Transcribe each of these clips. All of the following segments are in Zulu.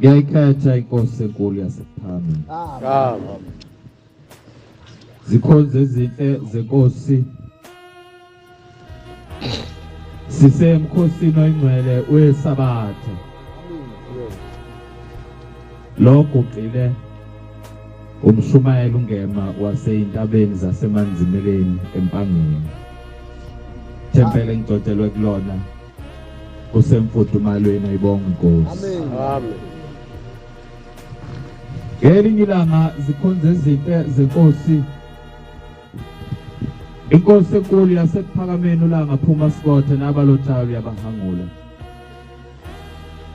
Ngiyayikhetha inkosi enkulu yasePhamini. Amen. Zikhonze ezinhle zenkosi. Sisemkhosini oyingcwele weSabatha. Lo guqile umshumayeli ungema waseyintabeni zaseManzimeleni eMpangeni. Thempele engigcotshelwe kulona kusemfudumalweni ayibonga inkosi. Amen. Amen. Ngelinye ilanga zikhonze ezinhle zenkosi Inkosi enkulu yasekuphakameni uLanga phuma sikothe nabalothayo uyabahangula.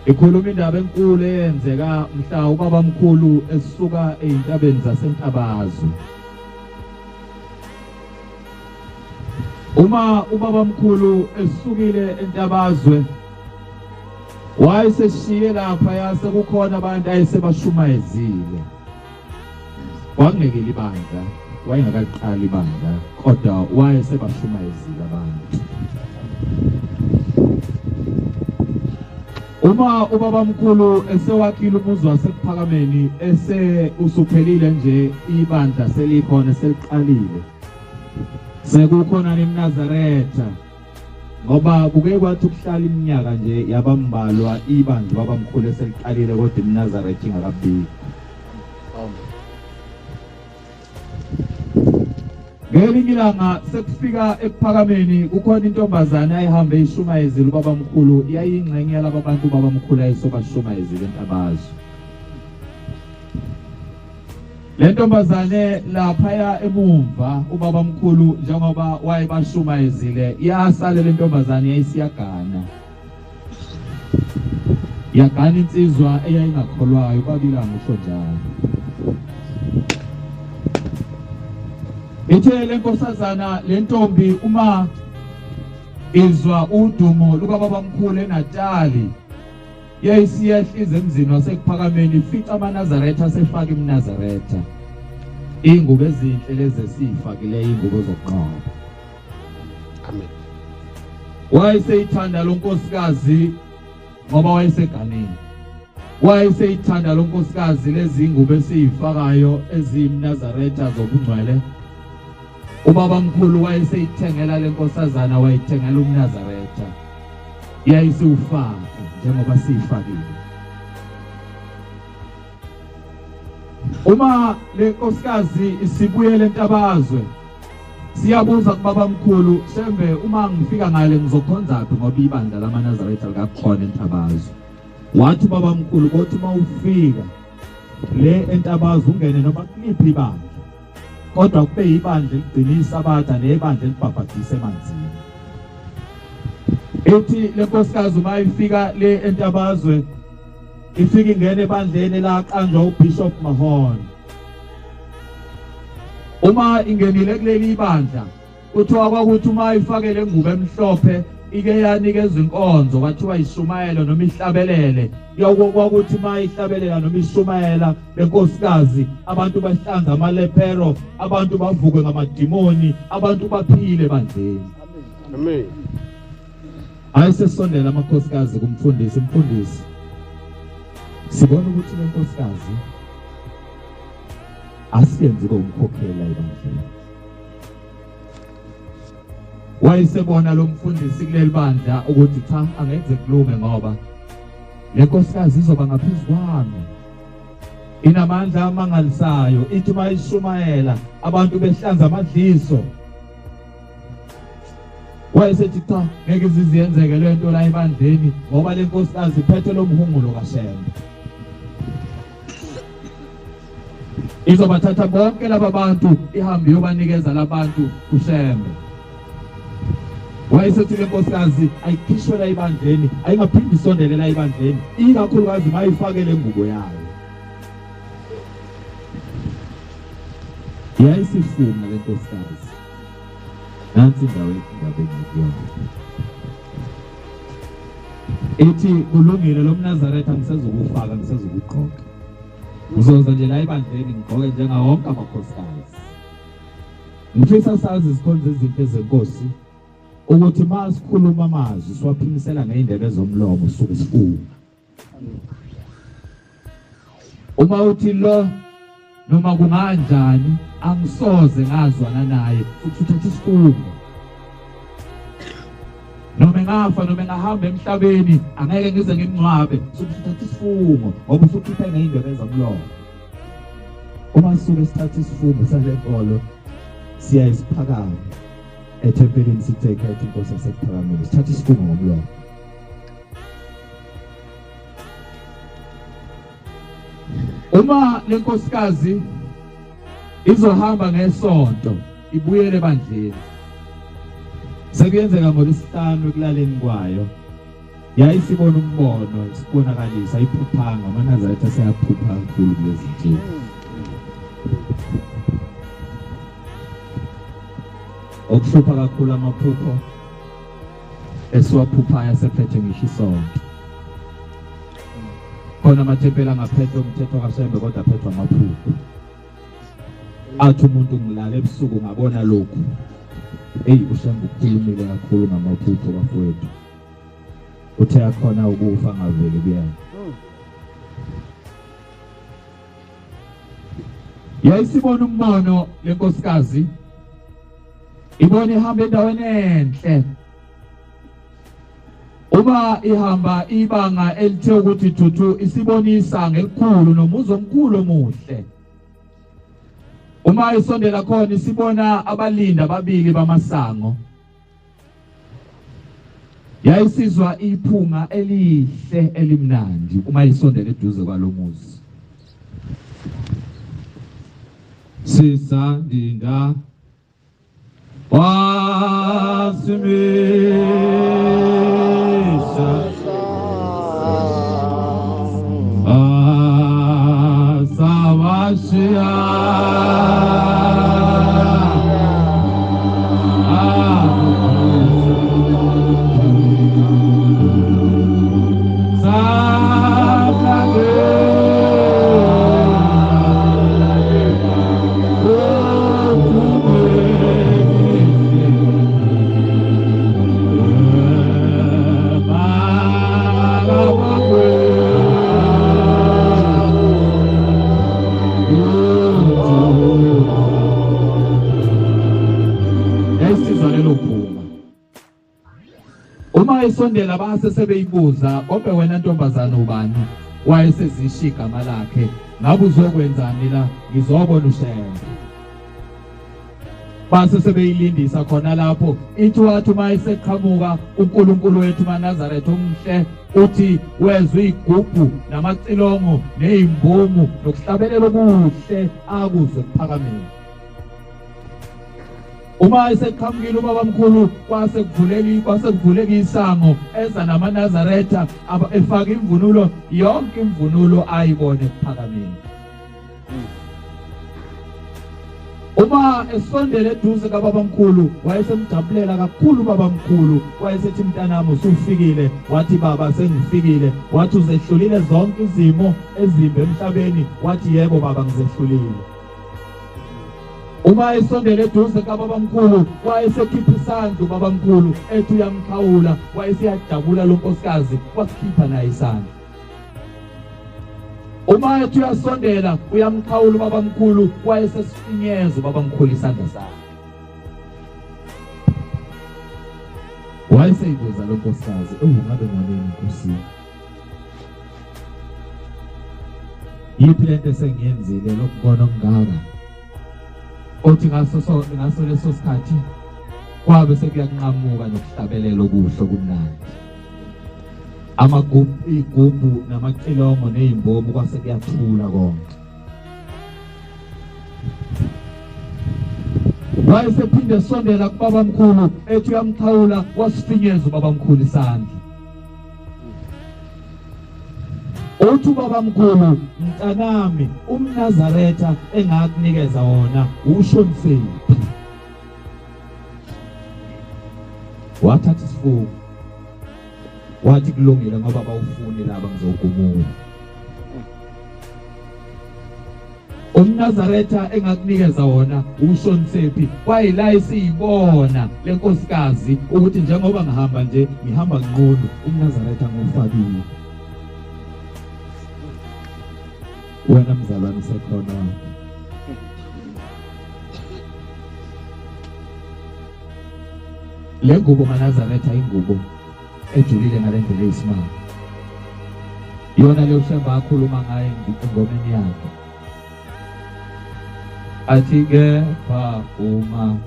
Ikhuluma indaba enkulu eyenzeka mhla ubabamkhulu esuka ezintabeni zaseNtabazwe. Uma ubabamkhulu esukile eNtabazwe wayeseshiye lapha yase kukhona abantu ayesebashumayezile. Kwakungekile ibandla, wayengakaliqali ibandla kodwa wayesebashumayezile abantu. Uma ubabamkhulu esewakhile umuzi wasekuphakameni ese usuphelile nje ibandla selikhona seliqalile sekukhona nemNazaretha ngoba kuke kwathi ukuhlala iminyaka nje yabambalwa ibandla babamkhulu eseliqalile kodwa iMnazaretha ingakabikho. Ngelinye ilanga sekufika ekuphakameni kukhona intombazane ayihambe ishumayezile ubabamkhulu yayingxenye yalaba bantu ubabamkhulu ayesobashumayezile entabazwe. Le ntombazane laphaya emumva ubabamkhulu njengoba wayebashumayezile yasale le ntombazane yayisiyagana. Yagana insizwa eyayingakholwayo kwabilanga usho njalo. Ithe le nkosazana le ntombi uma izwa udumo lukababamkhulu eNatali yayisiyehliza emzini wasekuphakameni ifica amaNazaretha asefaka imNazaretha iy'ngubo ezinhle lezi esiyifakileyo iy'ngubo zokunqoba. Amen. Wayeseyithanda lo nkosikazi ngoba wayeseganile. Wayeseyithanda lo nkosikazi lezi ngubo esiyifakayo eziyimNazaretha zobungcwele. Ubabamkhulu wayeseyithengela le nkosazana wayithengela umNazaretha. Yayisiwufaka njengoba siyifakile. Uma le nkosikazi isibuyele entabazwe siyabuza kubabamkhulu Shembe uma ngifika ngale ngizokhonzaphi ngoba ibandla lamaNazaretha likakhona entabazwe. Wathi ubabamkhulu kothi uma ufika le entabazwe ungene noma kuliphi ibandla kodwa kube yibandla eligcina isabatha nebandla elibhabhadisa emanzini. Ithi le nkosikazi uma ifika le entabazwe ifika ingena ebandleni elaqanjwa uBishop Mahon. Uma ingenile kuleli ibandla kuthiwa kwakuthi uma ifake le ngubo emhlophe ike yanikezwa inkonzo kwathiwa ishumayelo noma ihlabelele kwakuthi uma ihlabelela noma ishumayela lenkosikazi abantu bahlanza amalepero abantu bavukwe ngamadimoni abantu baphile ebandleni. Amen. Hayi sesondela amakhosikazi kumfundisi, mfundisi. Sibona ukuthi le nkosikazi asiyenzi umkhokhela ebandleni. Wayesebona lo mfundisi kuleli bandla ukuthi cha, angeke kulunge ngoba le nkosikazi izoba ngaphezu kwami, inamandla amangalisayo, ithi bayishumayela abantu behlanza amadliso. Wayesethi cha, ngeke iziziyenzeke le nto la ebandleni ngoba le nkosikazi iphethe lo mhungulo kaShembe, izobathatha bonke laba bantu ihambe iyobanikeza labantu uShembe. Wayesethi le nkosikazi ayikhishwe la ebandleni, ayingaphindi isondele la ebandleni, ikakhulukazi mayifake le ngubo yayo. Yayisifunga le nkosikazi. Nansi indawo endabeni kuyona. Ithi kulungile lo mNazaretha ngisezukufaka, ngisezukugqoka, ngizoza nje la ebandleni ngigqoke njengawo wonke amakhosikazi. Ngifisa sazi izikhonzi ezinhle zenkosi ukuthi uma sikhuluma amazwi siwaphimisela ngey'ndebe zomlomo suke sifunga. Uma uthi lo noma kunganjani angisoze ngazwana naye, futhi uthatha isifungo. Noma engafa noma engahamba emhlabeni angeke ngize ngimngcwabe, suke uthatha isifungo ngoba usukhiphe ngey'ndebe zomlomo. Uma sisuke sithatha isifungo sale nkolo siyaye siphakame ethempelini sithe ekhethe inkosi yasekuphakameni, sithatha isifungo ngomlomo. Uma lenkosikazi izohamba ngesonto ibuyele ebandleni, sekuyenzeka ngolwesihlanu ekulaleni kwayo yayisibona umbono isibonakalisa iphuphanga. AmaNazaretha seyaphupha kakhulu kulezi nsuku. Okuhlupha kakhulu amaphupho esiwaphuphayo asephethe ngisho isonto. Khona amathempeli angaphethwe umthetho kaShembe kodwa aphethwe amaphupho. Athi umuntu ngilala ebusuku ngabona lokhu. Eyi, uShembe ukhulumile kakhulu ngamaphupho bafowethu. Uthe akhona ukufa ngaveli kuyena. Yayisibona umbono lenkosikazi, ibona ihamba endaweni enhle. Uma ihamba ibanga elithe ukuthi thuthu, isibonisa ngelikhulu nomuzi omkhulu omuhle. Uma isondela khona isibona abalindi ababili bamasango. Yayisizwa iphunga elihle elimnandi uma isondela eduze kwalomuzi. Sisandinda wasimisa asawashiya Yayisizwa lelo phunga. Uma esondela base sebeyibuza, kodwa wena ntombazana ubani? Wayesezisho igama lakhe, ngabe uzokwenzani la? Ngizobona uShembe. Base sebeyilindisa khona lapho. Ithi wathi uma eseqhamuka uNkulunkulu wethu maNazaretha omhle, uthi wezwa igubhu namacilongo nezimbumu nokuhlabelela okuhle akuzwe kuphakamile. Uma eseqhamukile ubabamkhulu kwase kuvuleki kwase kuvuleka isango, eza namaNazaretha efaka imvunulo, yonke imvunulo ayibone kuphakamile. Uma esondele eduze kababamkhulu wayesemjabulela kakhulu ubabamkhulu, wayesethi mntanami usufikile. Wathi baba sengifikile. Wathi uzehlulile zonke izimo ezimbi emhlabeni? Wathi yebo baba ngizehlulile. Uma esondele eduze kababamkhulu wayesekhipha isandla ubabamkhulu ethi uyamxhawula, wayeseyajabula lo nkosikazi wakhipha naye isandla. Uma ethi uyasondela uyamxhawula ubabamkhulu, wayesesifinyeza ubabamkhulu isandla sakhe. Wayeseyibuza lo nkosikazi, ewu ngabe ngoneni nkosini? Yiphi lento esengiyenzile lokubona okungaka? Othi ngaso so ngaso leso sikhathi kwabe sekuyanqamuka nokuhlabelela okuhle okumnandi. Amagubhu, igubhu namacilongo nezimbobo kwase kuyathula konke. Wayesephinde esondela kubabamkhulu ethi uyamxhawula wasifinyeza ubabamkhulu isandla. Uthi ubabamkhulu mntanami umNazaretha engakunikeza wona ushonisephi? Wathatha isifungo wathi kulungile ngoba bawufuni laba ngizogumula. UmNazaretha engakunikeza wona ushonisephi? Kwayila isiyibona lenkosikazi ukuthi njengoba ngihamba nje ngihamba nqunu umNazaretha ngiwufakile. Wena mzalwane usekhona wakhe. Le ngubo maNazaretha ingubo ejulile ngale ndlela eyisimanga. Iyona le uShembe akhuluma ngayo engomeni yakhe. Athi kepha uma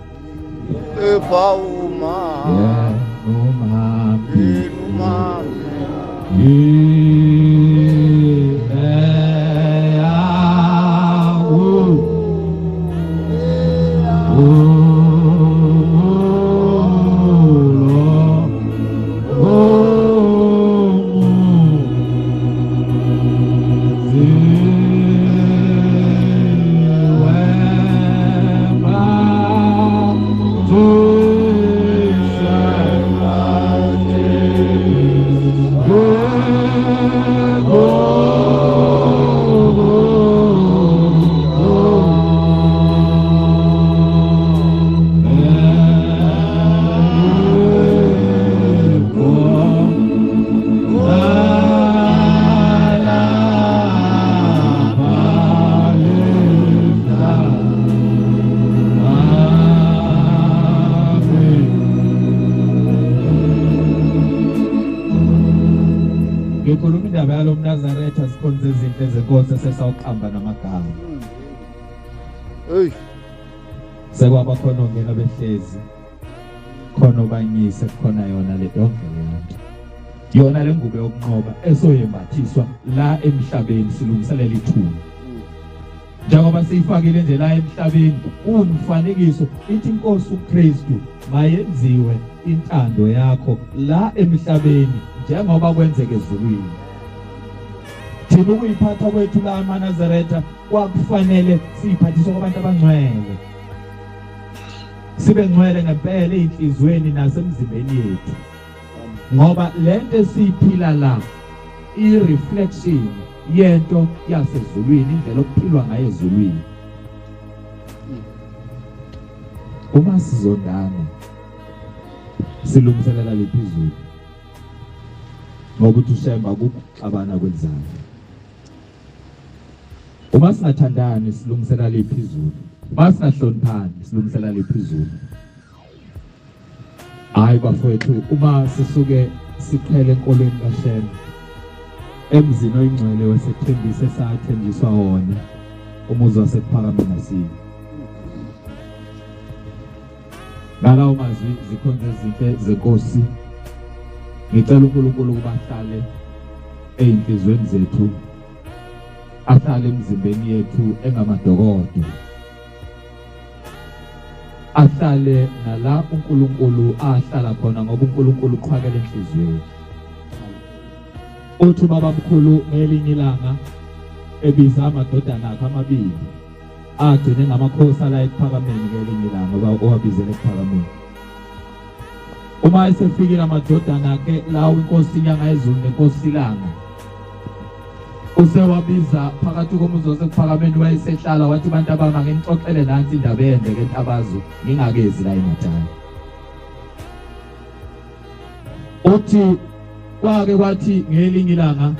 Kepha uma yena umhambi yena umhambi Ngikhuluma indaba yalo mNazaretha sikhonze izinto ezenkosi esesawuqamba namagama. Hey. Sekwaba khona ongena behlezi. Khona obanyise khona yona le yonke leyo nto. Yona le ngubo yokunqoba esoyembathiswa la emhlabeni silungiselela ithuna. Njengoba siyifakile nje la emhlabeni kuwumfanekiso ithi inkosi uKristu mayenziwe intando yakho la emhlabeni njengoba kwenzeka ezulwini. Thina ukuyiphatha kwethu la amaNazaretha kwakufanele siyiphathiswe kwabantu abangcwele. Sibe ngcwele ngempela ezinhlizweni nasemzimbeni yethu. Ngoba lento esiyiphila la i-reflection yento yasezulwini, indlela okuphilwa ngayo ezulwini. Uma sizondana silungiselela liphi izulu? Ngoba uthi uShembe akukuxabana kwenzayo. Uma singathandani silungisela liphi izulu? Uma singahloniphani silungisela liphi izulu? Hayi bafowethu, uma sisuke siqhele enkolweni kaShembe emzini oyingcwele wesethembiso esathenjiswa wona umuzi waseKuphakameni asiyi. Ngalawo mazwi zikhonze ezinhle zenkosi, ngicela uNkulunkulu ukuba ahlale ey'nhliziyweni zethu, ahlale emizimbeni yethu engamadokodo, ahlale nala uNkulunkulu ahlala khona ngoba uNkulunkulu uqhwakela enhliziyweni. Uthi ubabamkhulu ngelinye ilanga ebiza amadodana akhe amabili agcine ngamakhosi ala ekuphakameni ngelinye ilanga owabizela ekuphakameni. Uma esefikile amadodana akhe lawo inkosi inyanga yezulu nenkosi ilanga usewabiza phakathi komuzi wasekuphakameni wayesehlala wathi bantu abami anginixoxele nansi indaba eyenzeke entabazwe ngingakezi la eNatali. Uthi kwake kwathi ngelinye ilanga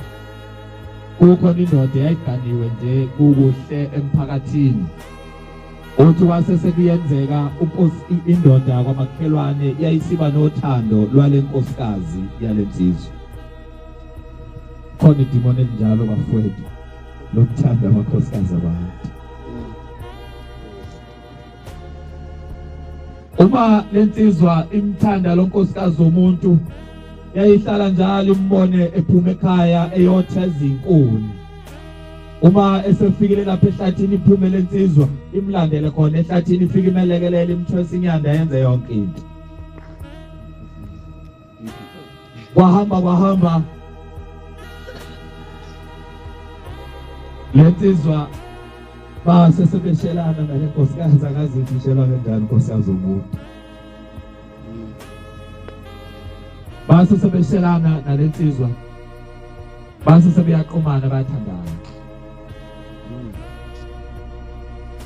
Kukhona indoda eyayiganiwe nje kukuhle emphakathini. Uthi kwase sekuyenzeka unkosi indoda kwamakhelwane yayisiba nothando lwale nkosikazi yale nsizwa. Khona idimoni elinjalo bafowethu lokuthanda amakhosikazi abantu. Uma lensizwa imthanda lo nkosikazi womuntu yayihlala njalo imbone ephuma ekhaya eyotha izinkuni. Uma esefikile lapha ehlathini iphume lensizwa imlandele khona ehlathini ifike imelekelele imthwese inyanda yenze yonke into. Kwahamba kwahamba lensizwa base sebeshelana nale nkosikazi akazi ukuthi ishelwa kanjani nkosikazi womuntu. Base sebeshelana nalensizwa base sebeyaqomana bayathandana.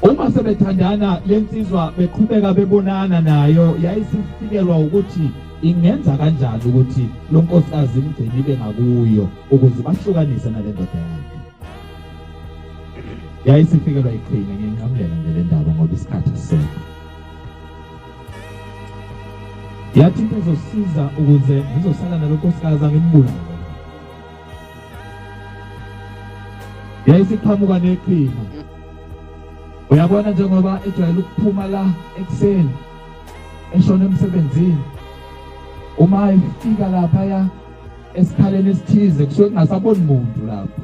Uma sebethandana lensizwa beqhubeka bebonana nayo yayisifikelwa ukuthi ingenza kanjani ukuthi lo nkosikazi imgcine ibe ngakuyo ukuze bahlukanise nale ndoda yakhe. Yayisifikelwa iqhinga nginqamulela nje le ndaba ngoba isikhathi asisekho. Yathi into ezosiza ukuze ngizosala nalo nkosikazi angimbulale. Yayisiqhamuka neqhinga. Uyabona njengoba ejwayele ukuphuma la ekuseni eshona emsebenzini. Uma efika lapha ya esikhaleni esithize kusuke kungasaboni muntu lapho.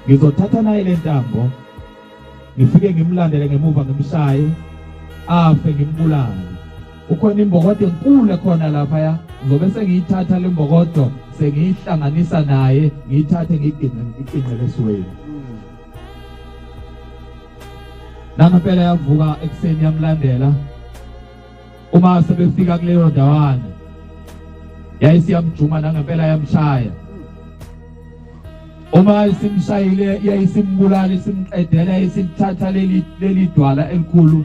Ngizothatha naye le ntambo ngifike ngimlandele ngemuva ngimshaye afe ngimbulale. Ukhona imbokodo enkulu ekhona laphaya ngizobe sengiyithatha le mbokodo sengiyihlanganisa naye ngiyithathe ngiyiginqe ngiyiginqele esiweni. Nangempela yavuka ekuseni yamlandela. Uma sebefika kuleyo ndawana yayisiyamjuma nangempela yamshaya. Uma isimshayile yayisimbulala isimqedela yayisilithatha leli leli dwala elikhulu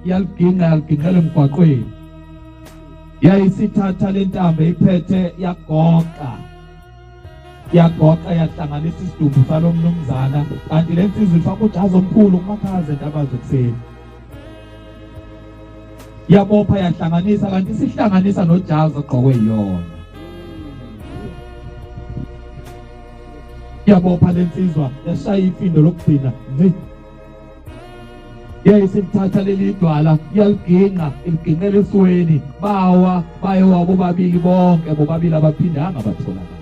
yaliginqa yaliginqela emgwaqweni. Yayisithatha le ntambo iphethe yagoqa yagoqa yahlanganisa isidumbu salo mnumzana kanti le nsizwa ifaka ujazi omkhulu kumakhaza entabazwe ekuseni. Yabopha yahlanganisa kanti isihlanganisa nojazi ogqokwe yiyona. Yabopha lensizwa yashaya ifindo lokugcina ngci. Yayisilithatha leli dwala yaliginqa iliginqela esweni bawa bayowa bobabili bonke bobabili abaphindanga batholakala.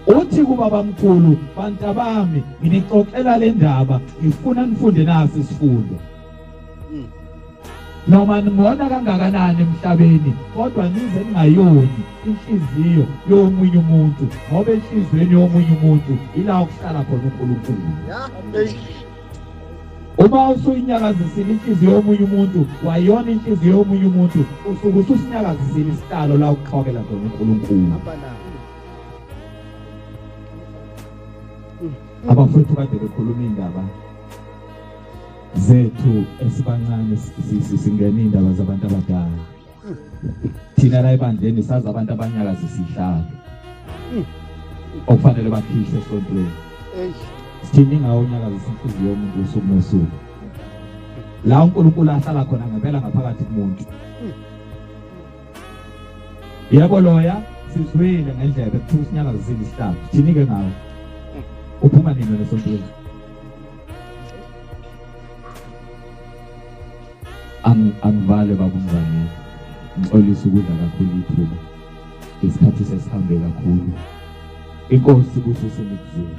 Uthi kubabamkhulu bantabami nginixoxela le ndaba ngifuna nifunde nasi isifundo. Noma ningona kangakanani emhlabeni kodwa nize ningayoni inhliziyo yomunye umuntu ngoba enhliziyweni yomunye umuntu ila okuhlala khona uNkulunkulu. Uma usuyinyakazisile inhliziyo yomunye umuntu wayona inhliziyo yomunye umuntu usuke ususinyakazisile isihlalo la ukuxhokela khona uNkulunkulu. Abafowethu kade bekhuluma indaba zethu esibancane singena iy'ndaba zabantu abadala. Thina la ebandleni sazi abantu abanyakazisa ihlalo okufanele bakhishwe esontweni. Sithini ngawo unyakazisa inhliziyo yomuntu usuku nosuku la uNkulunkulu ahlala khona ngempela ngaphakathi kumuntu. Yebo loya sizwile ngendlebe kuthiwa usinyakazisile isihlalo. Sithini-ke ngawo? Uphuma nini wena esontweni? Angivale baba uMzangela. Ngixolisa ukudla kakhulu ithuba. Isikhathi sesihambe kakhulu. Inkosi ibusise nikuzwile.